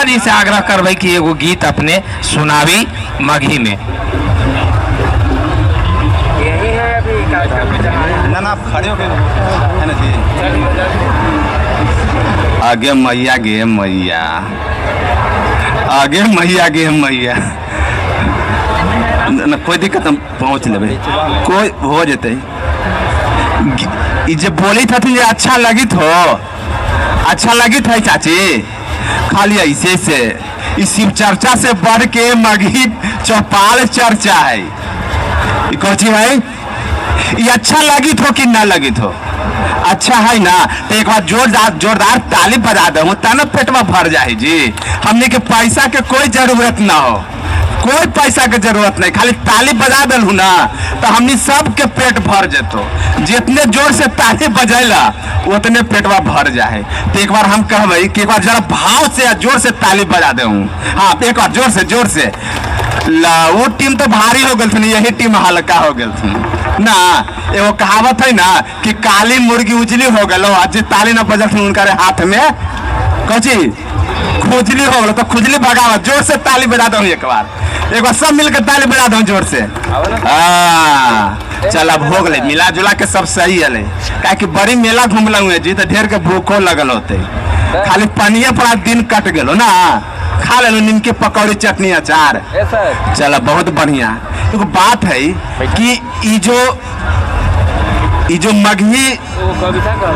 जी से आग्रह करबै कि एगो गीत अपने सुनावी मगही में। ना ना, आप खड़े हो गए है ना जी। आगे मैया गे मैया, आगे मैया गे मैया, ना कोई दिक्कत, हम पहुँच लेबै, कोई हो जेतै। ई जे बोली हथिन जे अच्छा लगित हो, अच्छा लगित है चाची, खाली ऐसे से ई शिव चर्चा से बढ़ के मगही चौपाल चर्चा है। ई कौची है? ये अच्छा लगित हो कि ना लगित हो? अच्छा है ना? तो एक बार जोरदार जोरदार ताली बजा दो तब ना पेटवा भर जाए जी। हमने के पैसा के कोई जरूरत ना हो, कोई पैसा के जरूरत नहीं, खाली ताली बजा दिलू ना तो हमनी सबके पेट भर जेतो। जितने जोर से ताली बजैला उतने पेटवा भर जाए। तो एक बार हम कहबै कि एक बार जरा भाव से जोर से ताली बजा दे। हाँ, एक बार जोर से जोर से। ला वो टीम तो भारी हो गल थी, यही टीम हल्का हो गल थी ना। एगो कहावत है ना कि काली मुर्गी उजली हो गल, आज ताली ना बजल थी उनका हाथ में कौची खुजली हो गल, तो खुजली भगावा, जोर से ताली बजा दो। एक बार, एक बार सब मिलकर ताली बजा दो जोर से। हाँ चल, अब हो गए मिला जुला के सब सही है। काहे कि बड़ी मेला घूमल हुए जी तो ढेर के भूखो लगल होते, खाली पनिये पर दिन कट गेलो ना, खा लेलो निमके पकौड़ी चटनी अचार। चल बहुत बढ़िया। एगो बात है कि ई जो मगही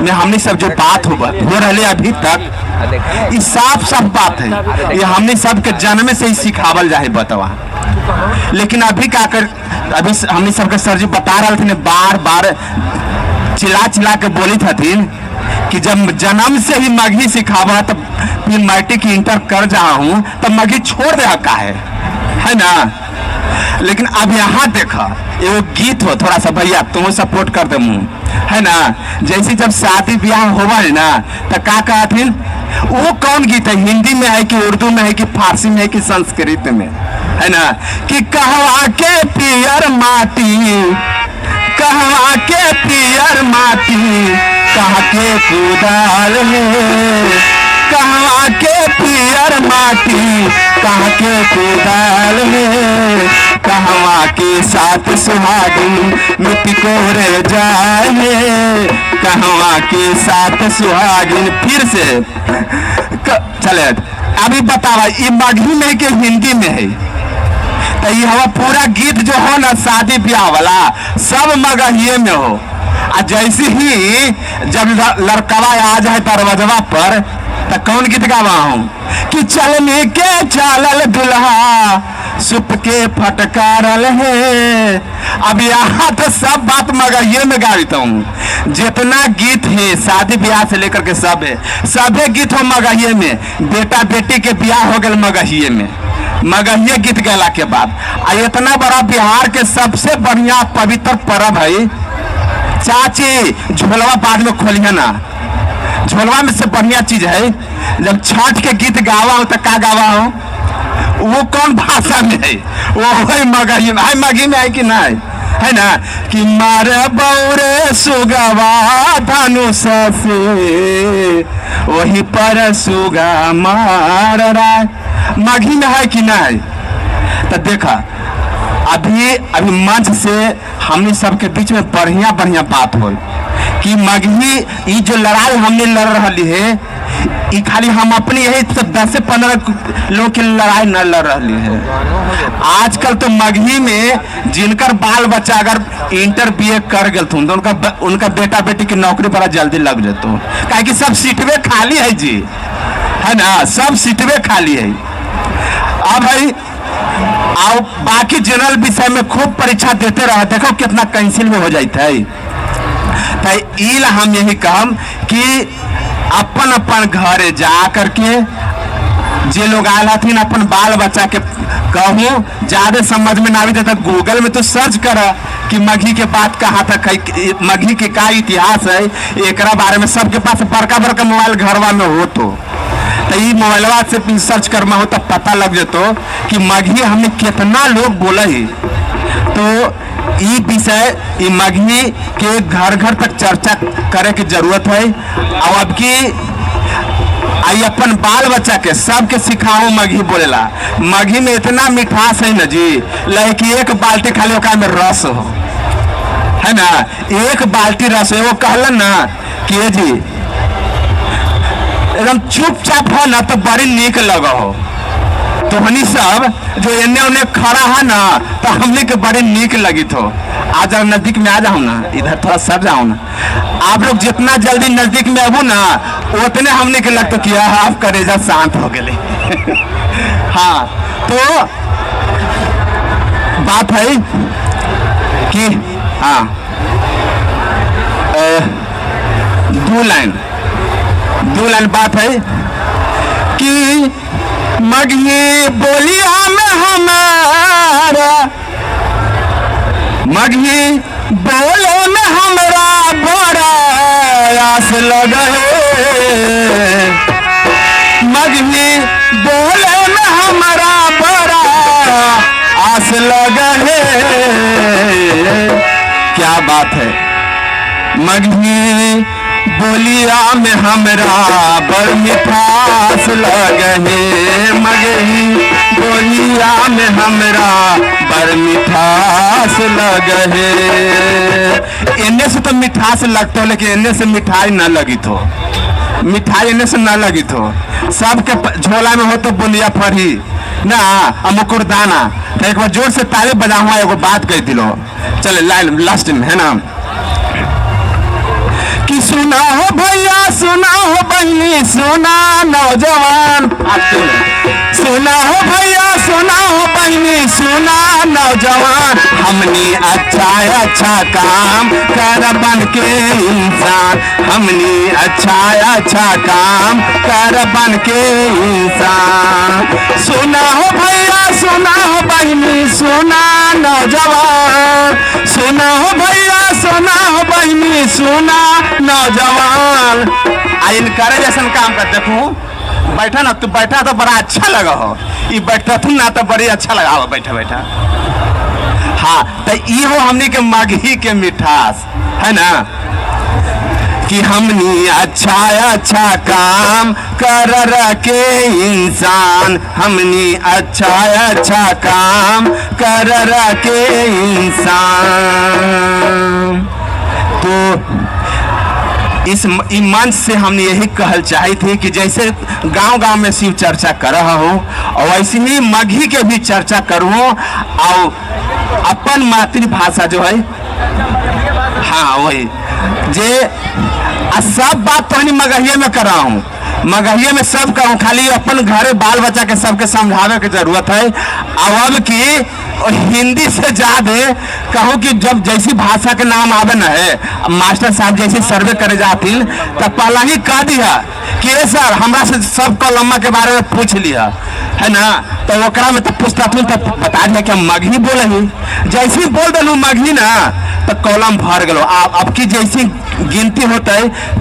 में हमने सब जो बात हो रही अभी तक, ई साफ साफ बात है, ये हमने सबके जन्म से ही सिखावल जाए बतवा। लेकिन अभी का कर, अभी हमने सबके सर जी बता रहे थे, बार बार चिल्ला चिल्ला के बोली थथिन कि जब जन्म से ही मगही सिखावा तब फिर मैट्रिक इंटर कर जा हूँ तब मगही छोड़ दे का है ना। लेकिन अब यहाँ देखा एगो गीत हो, थोड़ा सा भैया तुम सपोर्ट कर दे मुँह है ना। जैसे जब शादी ब्याह होवा है ना तो का कहथिन, वो कौन गीत है, हिंदी में है कि उर्दू में है कि फारसी में है कि संस्कृत में है ना, कि कहवा के पियर माटी, कहवा के पियर माटी, कहा के कुदाल है, कहवा के पियर माटी, कहा के कुदाल है, कहवा के साथ सुहागिन मिट्टी कोरे जाए, कहवा के साथ सुहागिन। फिर से चले, अभी बतावा ये मगही में कि हिंदी में है? तो ये हवा पूरा गीत जो हो ना शादी ब्याह वाला सब मगहिए में हो। आ जैसे ही जब लड़कवा आ जाए दरवाजवा पर तो कौन गीत गावा हूँ कि चलने के चलल दुल्हा सुप के फटकारल है। अब यहाँ तो सब बात मगहिए में गावित हूँ। जितना गीत है शादी ब्याह से लेकर के सब है, सभे गीत हो मगहिए में। बेटा बेटी के ब्याह हो गल मगहिए में, मगहिए गीत गैला के बाद। आ इतना बड़ा बिहार के सबसे बढ़िया पवित्र पर्व है चाची, झोलवा बाद में खोलिए ना, झोलवा में से बढ़िया चीज है। जब छठ के गीत गावा हो तो का गावा हो, वो कौन भाषा में है? वो है मगही में है, मगही में है कि नहीं है ना, कि मारे बौरे सुगवा धनुष से वही पर सुगा मार रहा, मगही में है कि नहीं? तो देखा अभी अभी मंच से हमने सबके बीच में बढ़िया बढ़िया बात हो कि मगही ई जो लड़ाई हमने लड़ रही है, ई खाली हम अपनी यही सब 10 से 15 लोग की लड़ाई न लड़ रही है। आजकल तो मगही में जिनकर बाल बच्चा अगर इंटर बीए कर गए तो उनका उनका बेटा बेटी की नौकरी बड़ा जल्दी लग जतो, काहे कि सब सीटवे खाली है जी, है ना, सब सीटवे खाली है। अब भाई और बाकी जनरल विषय में खूब परीक्षा देते रहा, देखो कितना कैंसिल में हो जाता है। तो ई ला हम यही कहम कि अपन अपन घर जा करके जे लोग आयल हथिन अपन बाल बच्चा के कहूँ, ज्यादा समझ में ना आवी तो गूगल में तो सर्च कर कि मगही के बात कहाँ तक है, मगही के का इतिहास है, एकरा बारे में सबके पास बड़का बड़का मोबाइल घरवा में हो तो ई मोबाइलवा से सर्च करना हो तो पता लग जतो कि मगही हमने कितना लोग बोला है। तो ई विषय ई मगही के घर घर तक चर्चा करे के जरूरत है। और अब की आई अपन बाल बच्चा के सबके सिखाओ मगही बोलेला। मगही में इतना मिठास है ना जी, लगे कि एक बाल्टी खाली ओकरा में रस हो, है ना, एक बाल्टी रस हो। वो कहलन ना कि ये जी एकदम चुपचाप हो ना तो बड़ी नीक लग हो। तोहनी सब जो एने ओने खड़ा है ना तो हमने के बड़ी नीक लगी थो। आ जाओ नजदीक में आ जाओ ना, इधर थोड़ा सर जाओ ना। आप लोग जितना जल्दी नजदीक में आबू ना उतने हमने के लगता कि आप करेजा शांत हो गए। हाँ, तो बात है कि हाँ 2 लाइन बात है कि मगही बोलिया में हमारा, मगही बोले में हमरा बड़ा आस लगे, मगही बोले में हमरा बड़ा आस लगे। क्या बात है, मगही बोलिया में हमरा बड़ मिठास लगे, मगही बोलिया में हमरा बड़ मिठास लगे। एने से तो मिठास लगतो, लेकिन एने से मिठाई न लगी तो, मिठाई एने से न लगी तो। सबके झोला में हो तो बुंदिया फरही ना आ मुकुरदाना। तो एक बार जोर से ताली बजाऊंगा, एगो बात कह दिलो। चले लाइन लास्ट में है ना कि सुना हो भैया, सुना हो बहनी, सुना नौजवान, सुना हो भैया, सुना हो बहनी, सुना नौजवान, हमनी अच्छा अच्छा काम कर बन के इंसान, हमनी अच्छा अच्छा काम कर बन के इंसान। सुना हो भैया, सुना हो बहनी, सुना नौजवान, सुना हो भैया, सुना हो बहनी, सुना नौजवान। आ इनकरे जैसन काम कर देखू, बैठा ना तू, बैठा तो बड़ा अच्छा लगा हो। ई बैठा तू ना तो बड़ी अच्छा लगा हो, बैठा बैठा। हाँ, तो ई हो हमनी के मगही के मिठास है ना कि हमनी अच्छा अच्छा काम कर के इंसान, हमनी अच्छा अच्छा काम कर के इंसान। तो इस ई मंच से हमने यही कहल चाही थी कि जैसे गांव गांव में शिव चर्चा कर रहा हो और वैसे ही मगही के भी चर्चा करूँ और अपन मातृभाषा जो है, हाँ वही जे आ सब बात तो हनी मगहिए में कर रहा हूँ, मगहिए में सब कहूँ, खाली अपन घरे बाल बच्चा के सबके समझावे के जरूरत है। और अब की हिंदी से ज्यादा कहूँ कि जब जैसी भाषा के नाम आवे न है, अब मास्टर साहब जैसे सर्वे करे जातिन तो पहला ही कह दिया कि ए सर हमरा से सब कलमा के बारे में पूछ लिया है ना, तो ओकरा में तो पूछता तो बता दिया कि हम मगही बोले ही। जैसे ही बोल दिलू मगही ना तो कॉलम भर गलो। अब की जैसी गिनती होते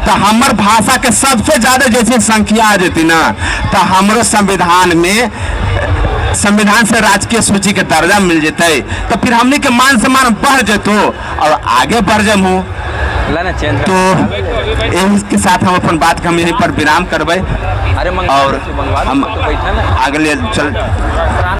तो हमर भाषा के सबसे ज्यादा जैसे संख्या आ जेती ना तो हमरो संविधान में संविधान से राजकीय सूची के दर्जा मिल जते, तो फिर हमनी के मान सम्मान बढ़ जेतो और आगे बढ़ जमू। ला ना चेंज। तो इसके साथ हम अपन बात के हम यहीं पर विराम करबै अरे मंगवा और मंगवा हम तो बैठा ना। अगले चल।